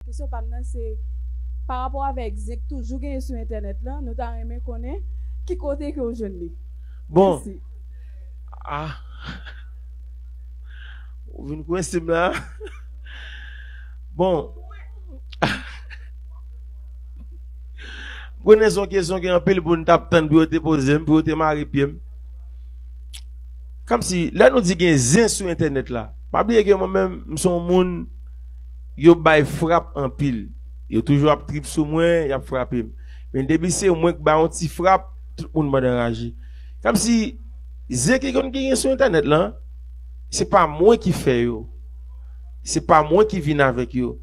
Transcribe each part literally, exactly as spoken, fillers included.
Kesyon pa m nan se, pa rapò avèk zen k toujou genyen sou entènèt lan, nou ta renmen konnen ki kote ke w jwenn li. Bon. Mèsi. Ah. Ou vin kwense m la. Bon. M konnen se yon kesyon ke anpil moun t ap tann pou yo te poze m, pou yo te mare pye m. Kòmsi, lè nou di gen zen sou entènèt la, pa bliye ke mwen menm, m se yon moun, yo bay frap anpil. Yo toujou ap trip sou mwen, y ap frape m. Men depi se mwen k bay yon ti frap, tout moun mande anraje. Kòmsi, zen ki konn genyen sou entènèt lan, se pa mwen ki fè yo. Se pa mwen ki vin avèk yo.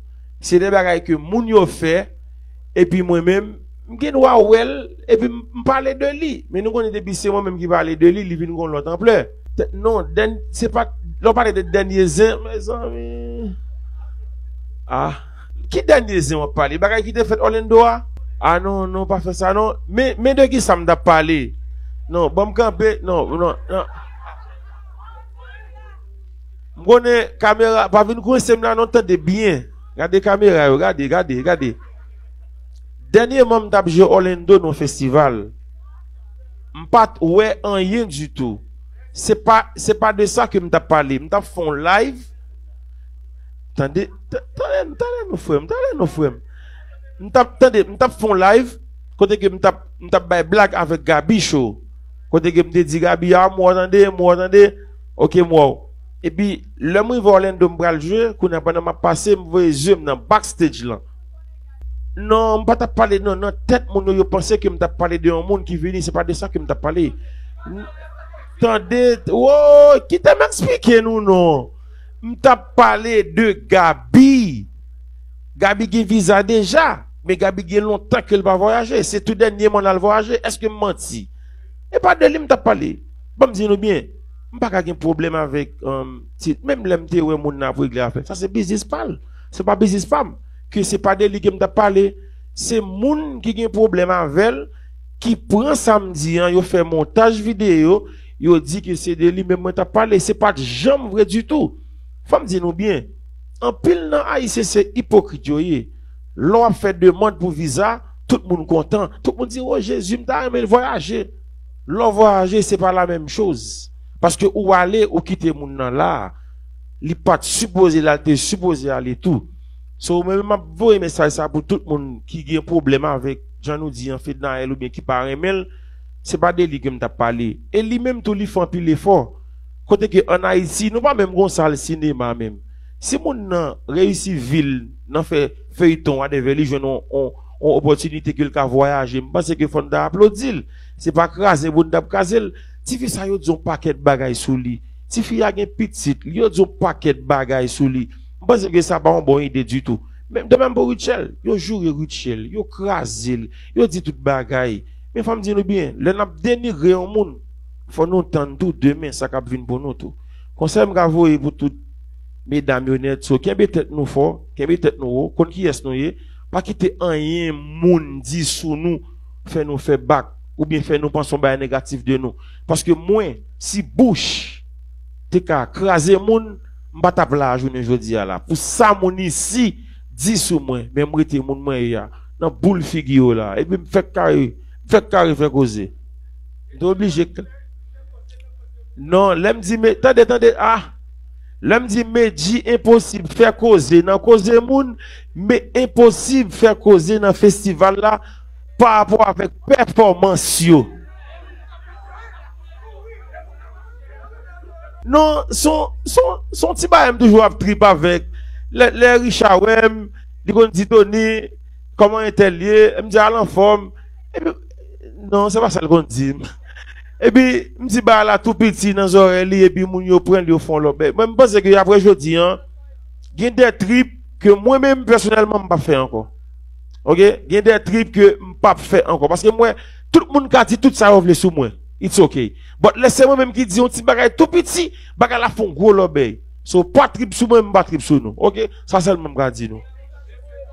Se de bagay ke moun yo fè, epi mwen menm, m gen dwa wè l, epi m, m pale de li. Men nou konnen depi se mwen menm ki pale de li, li vin gon lòt anplè. Te- Non, dèn, se pa, lè w pale de dènye zen, mezanmi. Ah, ki dènye zen w ap pale? Bagay ki te fèt Orlando a? Ah non, non, pa fè sa non. Men, men de ki sa m t ap pale? Non, ban m kanpe. Non, non, non. M konnen kamera, pa vin kwense m la non, tande byen. Gade kamera yo, gade, gade, gade. Dènyèman, m t ap jwe Orlando nan festival. M pa t wè anyen ditou. Se pa, se pa de sa ke m t ap pale. M t ap fè yon live. Tande, t- tande, tande nou frè m, tande nou frè m. M t ap, tande, m t ap fè yon live kote ke m t ap, m t ap bay blag avèk Gaby Show. Kote ke m te di Gaby, ah, m wè w tande, m wè w tande. Ok, m wè w. Epi, lè m rive Orlando, m pral jwe, kounye a pandan m ap pase, m voye zye m nan backstage lan. Non, m pa t ap pale, non, nan tèt moun yo, yo panse ke m t ap pale de yon moun ki vini, se pa de sa ke m t ap pale. N- Tande, oh, kite m eksplike nou, non. M t ap pale de Gaby. Gaby gen viza deja, men Gaby gen lontan ke l pa vwayaje. Se tou dènyèman l al vwayaje. Èske m manti? E pa de li m t ap pale. Ban m di nou byen, m pa ka gen pwoblèm avèk, um, ti, menm lè m te wè moun nan ap regle afè. Sa se biznis pa l. Se pa biznis pa m. Ke se pa de li ke m t ap pale. Se moun ki gen pwoblèm avè l, ki pran sa m di an, yo fè montaj videyo, yo di ke se de li menm mwen t ap pale. Se pa t janm vre ditou. Fò m di nou byen, anpil nan Ayisyen se ipokrit yo ye. Lè w ap fè demann pou viza, tout moun kontan. Tout moun di, "O Jezi, m ta renmen vwayaje." Lè w vwayaje, se pa la menm choz. Paske ou ale, ou kite moun nan la. Li pa t sipoze la, li te sipoze ale tou. So, mwen menm, m ap voye mesaj sa pou tout moun ki gen pwoblèm avèk, jan nou di an, Fednaelle oubyen ki pa renmen l, se pa de li ke m t ap pale. E li menm tou, li fè anpil efò. Kote ke ann Ayiti, nou pa menm gon sal sinema menm. Si moun nan reyisi vi l nan fè feyton, whatever, li jwenn on, on, on opòtinite ke l ka vwayaje, m panse ke fò n ta aplodi l. Se pa kraze pou n t ap kraze l. Tifi sa yo di yon pakèt bagay sou li. Tifi a gen pitit, yo di yon pakèt bagay sou li. M panse ke sa pa yon bon ide ditou. Men, de menm pou Rutshelle, yo joure Rutshelle, yo kraze l, yo di tout bagay. Men fò m di nou byen, lè n ap denigre yon moun, fò nou tann tou demen sa k ap vin pou nou tou. Konsèy m ka voye pou tout medam yo nèt, so kenbe tèt nou fò, kenbe tèt nou wo, konn kiyès nou ye, pa kite anyen moun di sou nou fè nou fè bak, oubyen fè nou panse yon bagay negatif de nou. Paske mwen, si bouch te ka kraze moun, m pa t ap la jounen jodi a la. Pou sa moun isi di sou mwen, men m rete moun mwen ye a, nan boul figi yo la. Epi m fèk kare, m fèk kare fè koze. M te oblije k- Non, lè m di, men, tande, tande, ah! Lè m di Medjy enposib fè koze nan koze moun, men enposib fè koze nan festival la pa rapò avèk pèfòmans yo. Non, son, son, son ti bagay m toujou ap trip avèk. Lè, lè Richard wè m, li konn di, "Tony, kòman entèl ye?" M di, "Al anfòm." Epi, non, se pa sa l konn di m. Epi, m di bagay la tou piti nan zòrèy li, epi moun yo pran l, yo fè yon lòt bagay. Mwen, m panse ke apre jodi a, gen de trip ke mwen menm, pèsonèlman, m p ap fè ankò. Ok? Gen de trip ke m p ap fè ankò. Paske m wè, tout moun ka di tout sa yo vle sou mwen. It's ok. But lè se mwen menm ki di yon ti bagay tou piti, bagay la fè yon gwo lòbèy. So, pa trip sou mwen, m pa trip sou nou. Ok? Sa sèlman m ka di nou.